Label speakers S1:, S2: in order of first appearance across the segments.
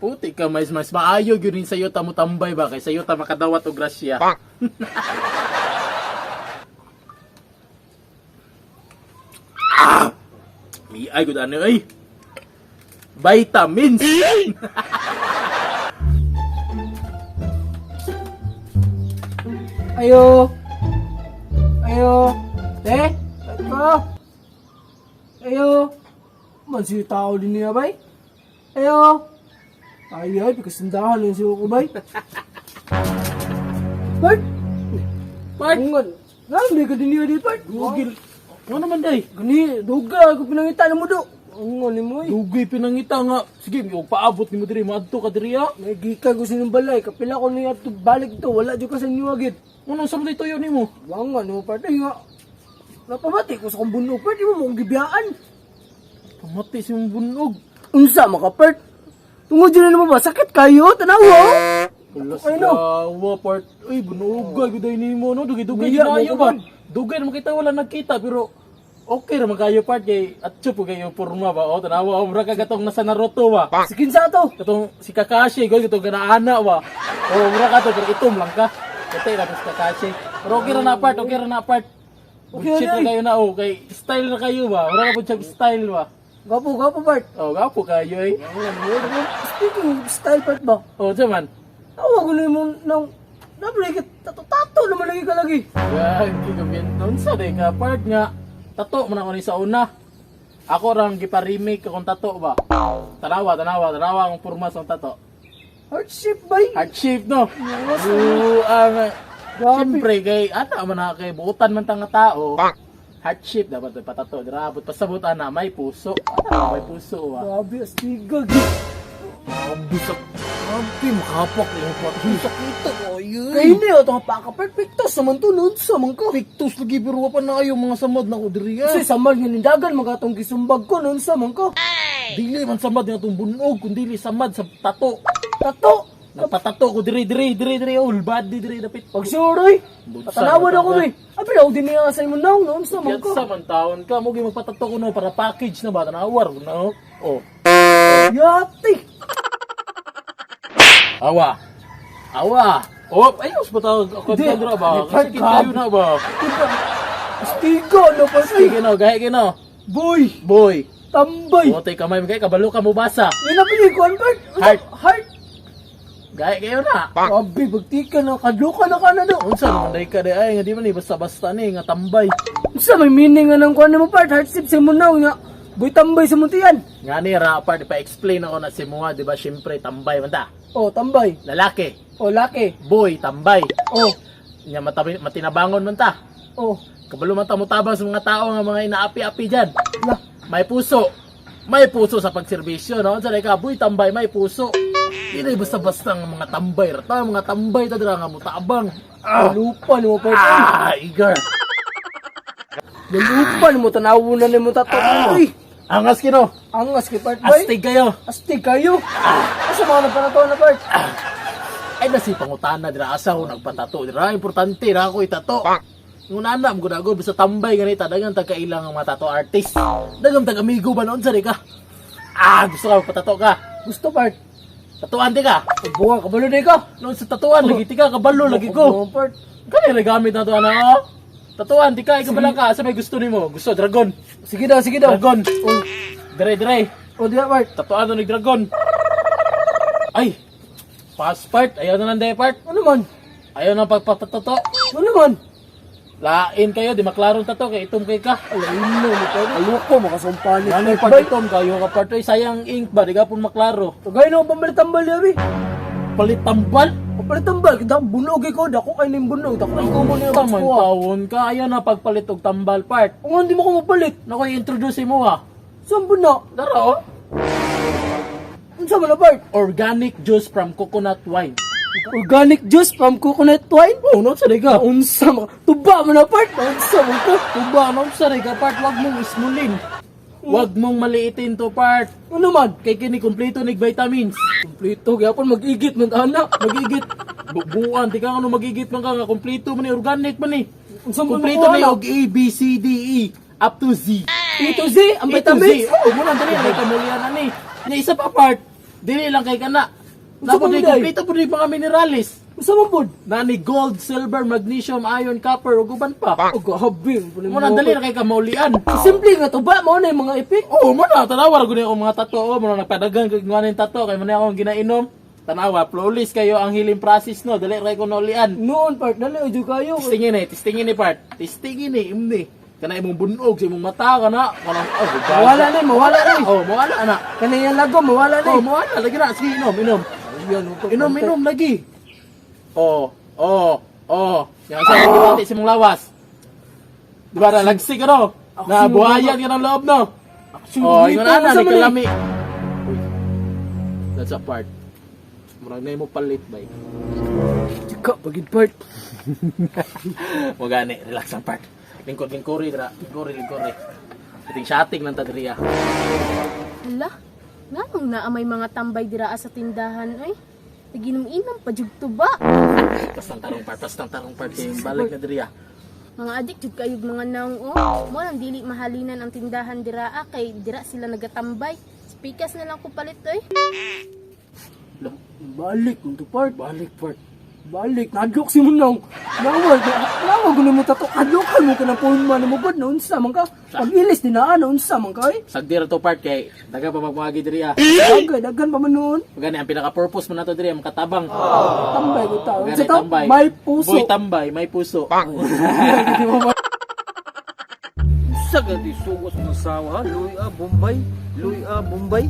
S1: Puti ka mais mas maayo gyud rin sayo ta motambay ba kay sayo ta makadawat og grasya. Ah! Miay gud ano ay. Vitamins.
S2: Ayo. Ayo. Eh? Ko. Ayo. Man si tao din niya bay. Ayo. Ay ay, pikasundahan lang siya ko bay. Bart!
S1: Bart!
S2: Ungan. Nga, ka din niya di, Bart.
S1: Google. Ano naman day?
S2: Gani, duga, ako pinangita na mo do. Ungan ni mo eh.
S1: Dugay pinangita nga. Sige, og paabot nimo diri maadto ka diri ah.
S2: Nagika ko sinong balay, kapila ko niya to balik to, wala dyan ka sa inyo agad.
S1: Unang sa mga tuyo nimo?
S2: Wangan mo, Bart. Ay nga. Napamati ko sa kong bunog, Bart. Di mo mong gibiyaan.
S1: Pamati si mong bunog.
S2: Unsa maka part? Tungod yun na naman ba? Sakit kayo? Tanawa?
S1: Pulas
S2: Ay, no.
S1: gawa part. Uy, bunog gud ay nimo no. Dugay-dugay
S2: Uya,
S1: ginayo ba?
S2: mo
S1: Dugay naman kita wala nagkita pero okay ra man kayo part kay atso po kayo porma ba. Oh, tanawa oh, mura ka gatong nasa Naruto ba.
S2: Sikin sa ato.
S1: Katong si Kakashi gol katong ganaana ba. Oh, mura ka to pero itom lang ka. Katay ra si Kakashi. Pero okay ra na part, okay ra na part.
S2: Okay
S1: Bullshit
S2: na,
S1: na
S2: eh.
S1: kayo na oh, kay style na kayo ba. Mura ka po siyang style ba.
S2: Gapo, gapo part.
S1: Oh, gapo kayo eh.
S2: Speaking of style part ba?
S1: Oh, di man.
S2: Tawa ko na mo nang nabreak it. Tato-tato naman lagi ka lagi.
S1: Gagi ka sa day ka part nga tato man ako ni sa una. Ako rang gipa-remake akong tato ba. Tanawa, tanawa, tanawa ang porma sa akong tato.
S2: Heart shape bay.
S1: Heart shape no.
S2: Yes.
S1: Oo, ang
S2: Grabe.
S1: siyempre kay ana man na kay buotan man ta nga tao. Heart shape dapat may patato. Dirabot pasabot ana may puso. Ana may puso ba.
S2: Grabe, astiga. Gi.
S1: Grabe sa grabe makapak yung pati. Sakit kayo.
S2: Kayo na ito nga paka perfectos naman to nun sa man ko.
S1: Pictus lagi pero wa pa na ayo mga samad na ko diri ah.
S2: Kasi samal nga nindagan magatong gisumbag ko nun sa man ko.
S1: Dili man samad nga itong bunog, kundi samad sa tato.
S2: Tato.
S1: Nagpatato ko diri diri diri diri all body diri dapit.
S2: Pag sure oy.
S1: Bunsa,
S2: Patanawan ako
S1: matanda.
S2: eh. Abi na din niya sa imong naong nun sa man ko.
S1: Yatsa man taon ka mo magpatato ko no para package na ba tanawar ko na oh. Oh.
S2: Yati.
S1: Awa. Awa. Oh, ayos ba tawag ako
S2: Di,
S1: dira ba?
S2: di,
S1: Kasi kayo na ba?
S2: Astiga no pa
S1: Sige no, gahi kino.
S2: Boy,
S1: Boy.
S2: tambay.
S1: Botay kamay mo kay kabalo ka mo basa.
S2: Yan na pinili ko, Albert.
S1: Heart.
S2: Heart.
S1: Gahi kayo na.
S2: Grabe, bagtika na. Kadluka na ka na do.
S1: Unsa naman day ka di ay nga di man ni basta-basta ni nga tambay.
S2: Unsa may meaning nga ng kuan mo part? Heart shape sa imong naong nga. Boy, tambay sa mong tiyan.
S1: Nga ni ra part pa-explain ako na si Mua, di ba syempre tambay man ta.
S2: Oh, tambay.
S1: Lalaki,
S2: Oh, laki.
S1: boy tambay.
S2: Oh,
S1: Nya matabi, matinabangon man ta.
S2: oh.
S1: Kabalo man ta motabang sa mga tao nga mga inaapi-api dyan.
S2: La.
S1: May puso. May puso sa pagserbisyo, no? Unsa ka, boy tambay, may puso. Dili basta-basta nga mga tambay ra ta, mga tambay ta dira nga motabang. Ah,
S2: Lupa ni mo part.
S1: ah, igar.
S2: Lupa ni mo tanaw na ni mo tato. Uy,
S1: Angas kino.
S2: angas kay part boy.
S1: Astig kayo.
S2: Astig kayo. Asa mga nagpanataw na part?
S1: Ay nasi pangutana dira asa ko nagpatato dira importante ra ako itato. Ngunana mo gud ako basta tambay ganita daghang tag kailang ang mga tattoo artist. Daghang tag amigo ba noon sa ka? Ah, gusto ka magpatato ka.
S2: Gusto part.
S1: Tatuan di ka.
S2: Buwa kabalo na ka.
S1: Noon sa tatuan lagi ti ka kabalo lagi ko.
S2: Buwa, part.
S1: Kani ra gamit na to ano? oh? Tatuan di ka ikaw ka asa may gusto nimo? Gusto dragon.
S2: Sige daw, sige daw.
S1: Dragon.
S2: Oh,
S1: Dire dire.
S2: oh, diya part.
S1: Tatuan to ni dragon. Ay. Passport ayaw na lang day part.
S2: Ano man?
S1: Ayaw na pagpatatato.
S2: Ano man?
S1: Lain kayo, di maklarong tato kay itom kay ka.
S2: Alain na mo pa. Aloko, makasumpalit.
S1: Ano
S2: Bay,
S1: part itom kayo ka part ay sayang ink ba di ka pun maklaro.
S2: Tagay na ako pamalit tambal yabi.
S1: Palit tambal.
S2: Papalit tambal, kada bunog ko, dako kay ning bunog, dako kay ko niya
S1: Taman tawon ka ayaw na pagpalit og tambal part.
S2: Ang hindi mo ko mapalit.
S1: Nako i-introduce mo ha.
S2: Saan ba na?
S1: Dara oh.
S2: Unsa man na part?
S1: Organic juice from coconut wine.
S2: Organic juice from coconut wine?
S1: Oh, no sa ka.
S2: Unsa man? Tuba man na part. Unsa man ka?
S1: Tuba no sa ka part wag mong ismulin. Wag mong maliitin to part.
S2: Ano man?
S1: Kay kini kumpleto nig vitamins.
S2: Kompleto gyapon mag-igit man ana.
S1: Magigit bubuan di ka ano magigit man ka nga kumpleto man ni organic man ni.
S2: Unsa man
S1: Kumpleto
S2: makuha
S1: ni
S2: na?
S1: og A B C D E up to Z.
S2: A to Z, ang
S1: A to Z.
S2: vitamins.
S1: Oo, muna dali kay kamulian ani. Nya isa pa, part. Dili lang kay kana.
S2: Unsa
S1: Napod
S2: man
S1: ni
S2: day?
S1: kompleto pud ni mga minerales.
S2: Unsa man pod?
S1: Nani gold, silver, magnesium, iron, copper ug uban pa.
S2: Oh, grabe.
S1: Muna dali na kay kamaulian.
S2: Simple nga to ba? Mao na yung mga epek.
S1: Oo, mo na tanawa ra gud akong mga tato, oh, mo na nagpadagan kag nga ning tato kay mo na akong ginainom. Tanawa, flawless kayo ang healing process no, dali ra ko naulian.
S2: Noon part, dali jud kayo.
S1: Testingin eh, testingin ni part. Testingin ni imni. Kana imong bunog sa imong mata kana, kanang oh,
S2: Mawala na, mawala na.
S1: Oh, mawala na.
S2: Kanang lago, mawala na.
S1: Oh, mawala lagi na. Sige, inom, inom.
S2: Ayan, oh,
S1: Inom, inom lagi. Oh, oh, oh. Yan sa gibati sa imong lawas. Di ba na lagsik ka no? Na buhayan ka ng loob no. Oh, ingon ana ni kalami. Uy. That's a part. Murag na mo palit bay.
S2: Chika, pagid part.
S1: Mo gani, relax ang part. Lingkod lingkori dra, lingkori lingkori. Iting shotting lang ta diri ah.
S3: Hala, nganong naa may mga tambay diraa sa tindahan ay? Naginom-inom pa jud to ba?
S1: Bastang tarong part, bastang tarong part kay balik na diri ah.
S3: Mga adik jud kayog mga naong oh. Mo nang dili mahalinan ang tindahan diraa kay dira sila nagatambay. Spikas na lang ko palit oy.
S1: Lo,
S2: Balik kung to part.
S1: balik part.
S2: Balik, nadlok si Munong. Nawa, nawa gulo mo tato. Adlokan mo ka ng phone man mo god na unsa man ka. Pag ilis din na ano unsa man ka eh.
S1: Sagdi ra to part kay daga pa magmagi diri ah.
S2: Daghan, daghan pa man noon.
S1: Gani ang pinaka purpose mo nato diri ang makatabang.
S2: Tambay ko tao.
S1: Gani
S2: Unsa to?
S1: tambay.
S2: May puso.
S1: Boy tambay, may puso.
S4: Sa gadi sugos ng sawa, Luy a Bombay, Luy a Bombay.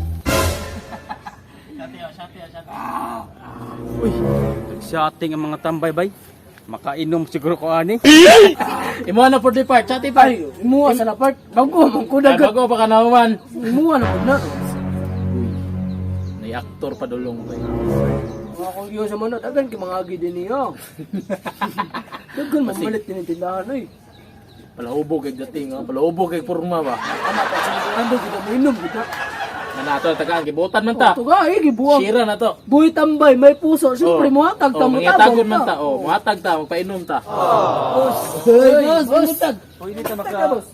S4: Uy, nagsating ang mga tambay bay. Makainom siguro ko ani.
S1: Imo na for the part, chatty part.
S2: Ay, imuha sa na part. Bago man ko
S1: Ay,
S2: dagat.
S1: bago pa ka naman.
S2: Imuha na pud na.
S1: Uy, may aktor pa dulong ba?
S2: Mga kung iyo sa manot, daghan kay mga agi din niya. Daghan mamalit din ang tindahan oy.
S1: Palahubog kay dating, oh. Palahubog kay porma ba.
S2: Ama pa sa ando kita mo inom kita.
S1: Na nato tagaan gibutan man ta.
S2: Tuga ay gibuang.
S1: Shira na to.
S2: Boy tambay, may puso. Siyempre,
S1: Oh.
S2: mo hatag ta
S1: Oh,
S2: mo
S1: mangitagon man ta. Oh, muhatag ta, magpainom ta.
S2: Boss, boss, boss.
S4: Uy, dito
S2: Teka,
S4: maka
S2: boss.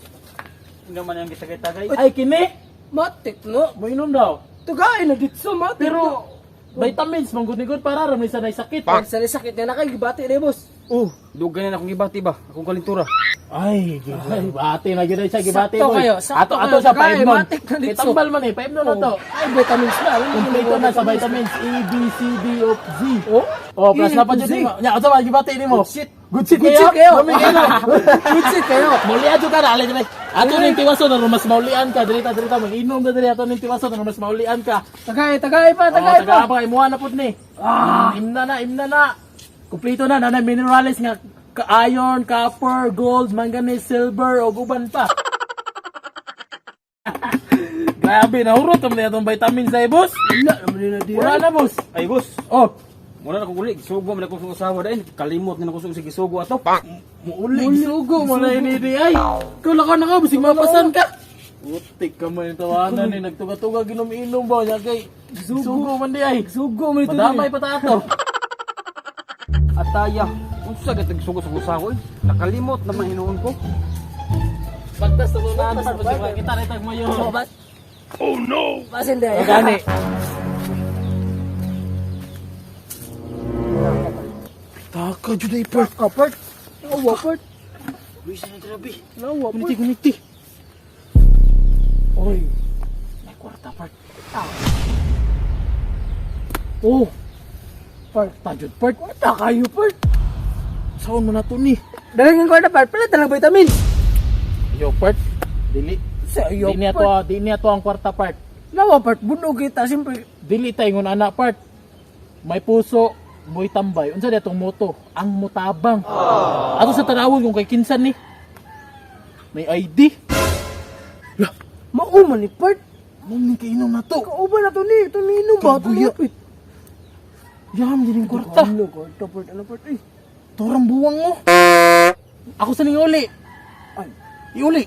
S4: inuman ang gitagay-tagay.
S1: Ay kini,
S2: Matik no.
S1: moinom daw.
S2: Tugain na dito, matik.
S1: Pero vitamins man gud ni gud para ra may sanay sakit.
S2: Pag sa sakit na nakay gibati ni boss.
S4: Oh, dugay na akong gibati ba? Akong kalintura.
S1: Ay, ay, bati na gyud siya gibati
S2: Sakto
S1: boy.
S2: kayo, sakto
S1: Ato ato
S2: kayo,
S1: sa
S2: tagay,
S1: 5 nun.
S2: matik na
S1: Kay
S2: dito.
S1: tambal man eh, 5 nun na to.
S2: Ay, vitamins na. Alam mo,
S1: Kompleto na sa vitamins A, B, C, D, O, Z.
S2: Oh?
S1: Oh, plus
S2: E
S1: na pa
S2: to
S1: dyan
S2: Z.
S1: nimo. Nya, unsa ba gibati nimo?
S2: Good shit.
S1: Good shit
S2: Good shit kayo.
S1: Mami kayo.
S2: Good shit kayo.
S1: Maulian jud ka na, alay dali. Ato ning tiwason aron mas maulian ka. Dili ta dili ta mag-inom ta dili ato ning tiwason aron mas maulian ka.
S2: Tagay, tagay pa,
S1: Tagay
S2: tagay pa.
S1: pa. Imuha na pud ni. Ah, imna na, imna na. Kompleto na nanay minerals nga iron, copper, gold, manganese, silver ug uban pa. Grabe, nahurot man na itong vitamins ay boss.
S2: Wala naman nila di.
S1: Wala na boss.
S4: Ay, boss.
S1: Oh,
S4: Muna na ko uli, gisugo man ako sa usawa dain. Kalimot na ako sa gisugo ato.
S1: muuli, gisugo mo na ini di ay. Ikaw lakaw na ka, bisig mapasan ka. Utik ka man yung tawanan ni nagtuga-tuga ginom-inom ba niya kay sugo man di ay.
S2: Sugo man ito.
S1: Madamay pa ta ato.
S4: Ataya, unsa gid gisugo sa usawa eh? Nakalimot naman hinuon ko.
S1: Bagtas na tunahan pa pag kita na itag mo yun.
S2: Oh no! Basin dahil.
S1: Gani. Taka jud ay part.
S2: Kapart. Nawa, part.
S1: Wisa na grabe.
S2: Nawa, part.
S1: Kuniti kuniti.
S2: Oy.
S1: May kwarta part.
S2: Oh. Part.
S1: Tajud part.
S2: Kwarta kayo, part.
S1: Saon mo na to ni?
S2: Dahil nga kwarta, part. Pala talang vitamins.
S1: Yo part. Dili.
S2: Sa iyo,
S1: Di niya to,
S2: part.
S1: di niya to ang kwarta part.
S2: Nawa, part. Bunog kita, siyempre.
S1: Dili ta ingon ana part. May puso, moy tambay. Unsa di atong moto? Ang mutabang. Ato sa tanawon kung kay kinsan ni. May ID. Lah,
S2: Mauman ni part.
S1: mong ni kainom na to.
S2: Kauban na to ni. Ito ni inom ba? Ito ni
S1: Kabuya.
S2: apit.
S1: Yam, din yung kwarta.
S2: Ano, kwarta, part. Ano, part? Eh.
S1: Torang buwang mo. Ako sa ning uli.
S2: Ay.
S1: Iuli.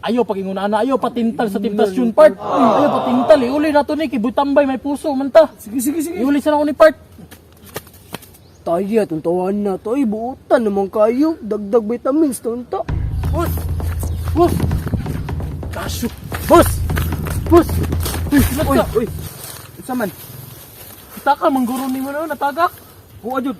S1: Ayo pag ingon ana, ayo patintal sa temptasyon part. Ayo patintal, iuli na to ni kay Butambay may puso man ta.
S2: Sige, sige, sige.
S1: Iuli sa nako ni part.
S2: Tayo, itong tawahan na to. Ay, buutan naman kayo. Dagdag vitamins, tonta.
S1: Boss! Boss! Kasyo. Boss! Boss! Uy,
S4: Uy,
S1: ka.
S4: uy. Unsa man?
S1: Taka, mangguro ni mo na, natagak.
S4: Kuha jud.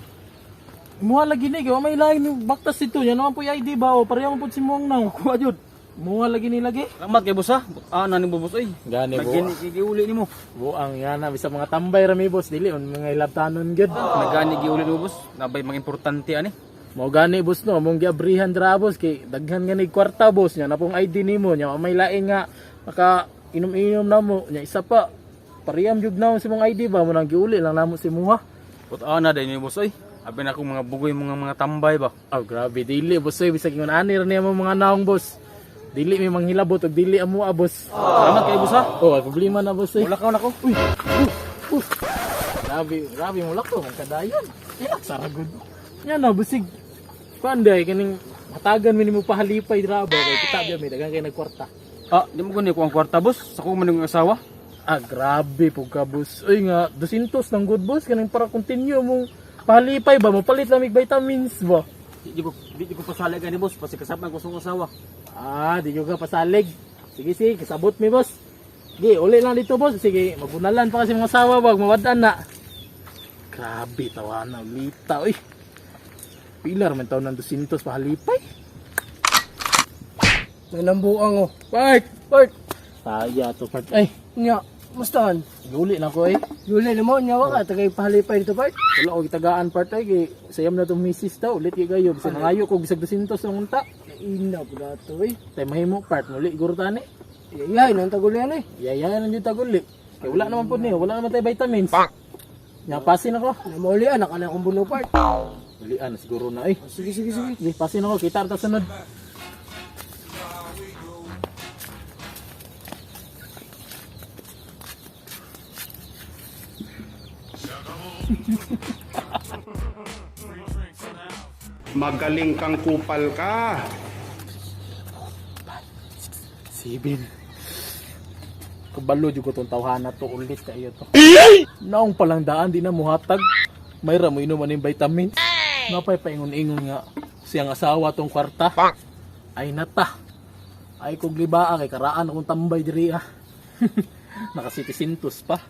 S1: Muha lagi ni, kaya may lain yung baktas ito. Yan naman po yung ID ba? O, pareha mo po si Muang Nang.
S4: Kuha jud.
S1: Muha lagi ni lagi.
S4: Salamat kay boss ha. Ah, na ni boss oy.
S1: Gani bo.
S4: Nagini giuli nimo.
S1: Buang yan na, bisa mga tambay rami boss. Dili, on mga ilabtanon gud.
S4: Nagani giuli nimo boss. Nabay mga importante ani.
S1: Mao gani boss no, mong giabrihan dra boss kay daghan nga ni kwarta boss nya na pong ID nimo nya may lain nga maka inom-inom na mo nya isa pa. Pareham jud na si mong ID ba mo nang giuli lang namo si muha.
S4: Puta na dai ni boss oy. Abi na akong mga bugoy mga tambay ba.
S1: Oh, grabe dili boss oy bisag ingon ani ra niya mo mga naong boss. Dili may manghilabot og dili amo ah, boss.
S4: Salamat kay boss ha.
S1: Oh, ay problema na boss oy.
S4: Wala ka na ko.
S1: Uy, uy, uy. Grabe, grabe mo lakto man kadayon. Ilak sa ragod. Nya na busig. Kuan day kaning hatagan mi nimo pahalipay dra ba kay kita biya mi daghan kay nagkwarta.
S4: Ah, di mo gani ko ang kwarta boss. Sa ko man yung asawa.
S1: Ah, grabe po ka boss. Uy nga, 200 ng good boss kaning para continue mong pahalipay ba mo palit lamig vitamins ba.
S4: Di ko pasali gani boss, pasi kasabay ko sa akong asawa.
S1: Ah, di ko ka pasalig. Sige, sige, kasabot mi boss. Sige, uli lang dito boss. Sige, mabunalan pa kasi mga asawa wag mawadan na. Grabe, tawa na ulita, uy. Pilar man taon ng 200 pahalipay.
S2: Nanambuang oh.
S1: Part!
S2: Part,
S1: Saya to part. Ay,
S2: nya, mustahan.
S1: guli na ko eh.
S2: Yuli na mo, nya wa ka, tagay pahalipay dito, part.
S1: Wala ko gitagaan part ay kay sayam na tong misis daw ulit kay kayo bisan nangayo ko bisag 200 lang unta.
S2: Ina po na to eh.
S1: Tay mahimo part muli guro tani.
S2: Yayay, nang tagulian eh.
S1: Yaya lang jud taguli. Kay wala naman pud niyo, wala naman tay vitamins. Nya pasin ako.
S2: Na maulian, naka na akong buno, part.
S1: Ulian siguro na eh.
S2: Sige, sige, sige.
S1: Sige, pasin ako. Kita ta sunod.
S5: Magaling kang kupal ka.
S1: Sibin. Kabalo jud ko tong tawhana to ulit kayo to. Naong palang daan di na muhatag. May ra mo inom aning vitamins. Napay paingon-ingon nga siyang asawa tong kwarta. Ay nata. Ay kog libaa kay karaan akong tambay diri ah. Naka 700 pa.